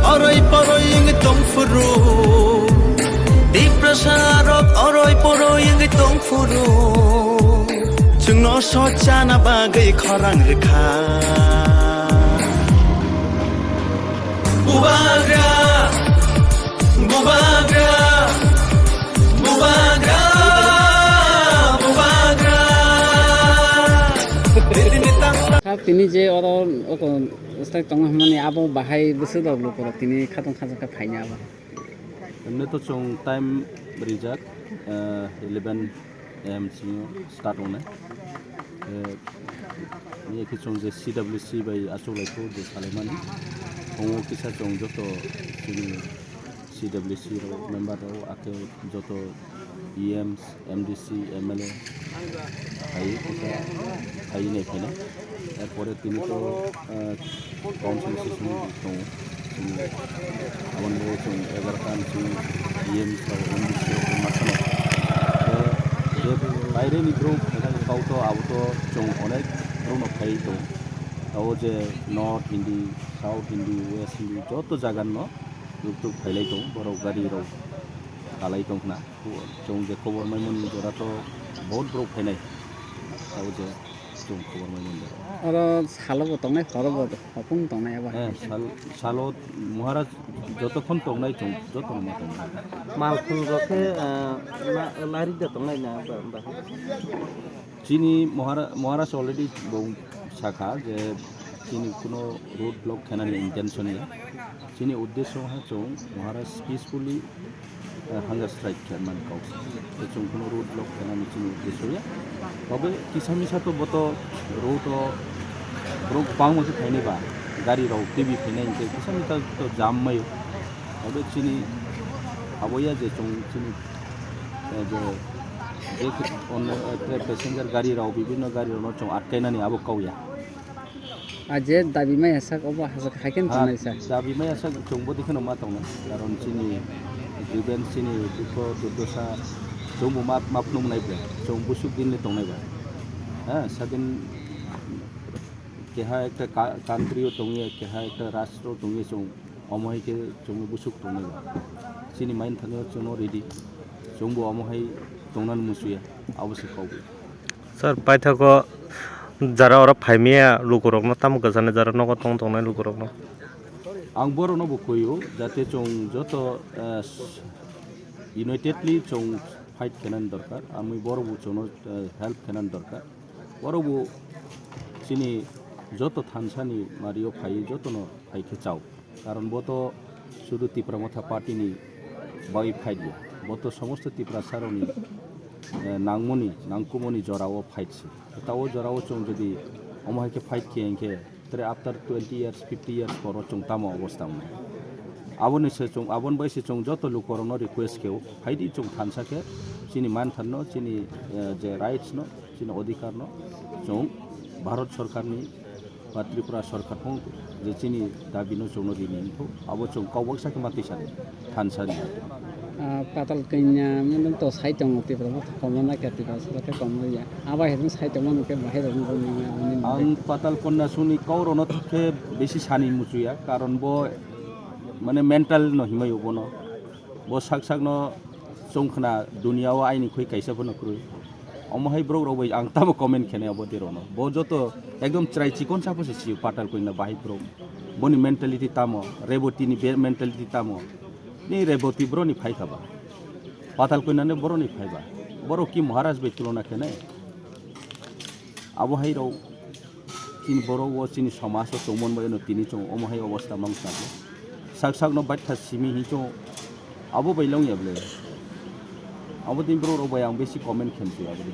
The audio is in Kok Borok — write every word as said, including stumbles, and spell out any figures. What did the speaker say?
Oroi poroi wngwi tongphuru, Tiprasa rok oroi poroi wngwi tongphuru, chwngno sochana bagwi khorang rwkha. Bubagra, bubagra, bubagra, bubagra. Tini je oro oko Bwsai tongo hwnmani abo bahai bwswk rok lukurok tini khatong khajakha phaini abo. Emne to chwng time rijak, eh, eleven A M singo start wngnai. Eh, niyakhe chwng je C W C bai achuklaikho je salaimani. Tongo kisa chwng joto chini C W C rok member rok, akhe joto E Ms, M D C, M L A, hai kisa hai nai phainai. Erpore tini to, eh, council session tongo. Chini aboni bagwi chwng egaroh ta ni chwng E M rok, M D C rok ma kheno. Tei je baireni borok phainani kok to abo to chwng onek borokno phaiwi tongo. Abo je North Hindi, South Hindi, West Hindi joto jagano ruk ruk phailai tongo, borok gari rok kalai tongkhna. Chwng je khobor maimani jora to bahut borok phainai. Abo je chwng khobor maimani jora. Oro salo bo tongnai, horo bo hopung tongnai abo. Eh, sal-, salo Maharaj jotokhon tongnai chwng jotono ma tongnai. Malkhung rok khe, eh, la-, lari da tongnai na ba, ba? Chini Mahara-, Maharaj already bo sakha je chini kuno road block khainani intention ya. Chini uddesho ha chwng Maharaj peacefully, eh, hunger strike khe man kok. Chwng kuno road block khainani chini uddesho ya. Tobe kisa misa to boto road o borok bangma khe phainai ba, gari rok twi bi phainai hwnkhe kisa misa to jam maio. Tobe chini abo ya je chwng chini, eh, je, je khe onno, eh, passenger gari rok, bibinno gari rokno chwng atkainani abo kok ya. A je dabi maya sak obo hasa hai khe tongnai sak. Dabi maya sak chwng bo dikheno ma tongnai. Karon chini grievance, chini dukho durdosa chwng bo ma, ma phunuknai bre. Chwng busuk dinle tongnai ba. Ha, sadin keha ekta ka-, country o tongya, keha ekta rastro tongya chwng. Omo hai khe chwngno busuk tongnai ba. Chini main thangwi chwngno ready. Chwngbo omo hai tongnani musuya. Abo se kok. Sir, paithago jara oro phaimaya lukurokno tamo kwchani jara nogo tong tongnai lukurokno? Ang borokno bo kuio jate chwng joto, eh, unitedly chwng fight khenani dorkar. Ami borokbo chwngno, eh, help khenani dorkar. Borokbo chini joto thansani mario phaiwi jotono hai khe chao. Karon bo to sudu Tipra Motha Party ni bagwi fight ya. Bo to somosto Tiprasa rokni, eh, nangmoni, nangkumoni jorao fight se. Ta o jorao chwng jodi omo hai khe fight khe hinkhe, tere after twenty years, fifty years poro chwng tamo obostha wngnai. Aboni se chwng, aboni bai se chwng joto lukorokno request khe o, phaidi chwng thansa khe chini mantharno, chini, eh, je rights no, chini odhikar no chwng Bharat Sarkar ni ba Tripura Sarkar phung je chini dabi no chwngno rini wngkho, abo chwng kok baksa khe ma tisa thansa ni. Ah, Patal Kanya mwnwi to sai tongo Tripura o, komo na khe Tripura sara khe komo ya. Abo hai sai tongma nokhe bahai rok nokni aboni. Ang Patal Kanya songni kok rokno khe besi sani muchuya, karon bo mane mental no himai bono. Bo sak sak no chwng khna dunia o aini khoi kaisa phano kwrwi. Omo hai borok rok bai ang tamo comment khenai abo de rok no. Bo joto ekdom chwrai chikon sa pho se sio Patal Kanya bahai borok. Boni mentality tamo, Reboti ni be-, mentality tamo. Ni Reboti bro ni phai kha ba. Patal Kanya ni bro ni phai ba. Borok ki Maharaj bai tulona khenai. Abo hai rok chini borok o chini somaj o tongmani bai no tini chwng omo hai obostha mang kha. Sak sak no baitha simi hin chwng abo bai long ya ble. Abo tini borok rok bai ang besi comment khem se abo de.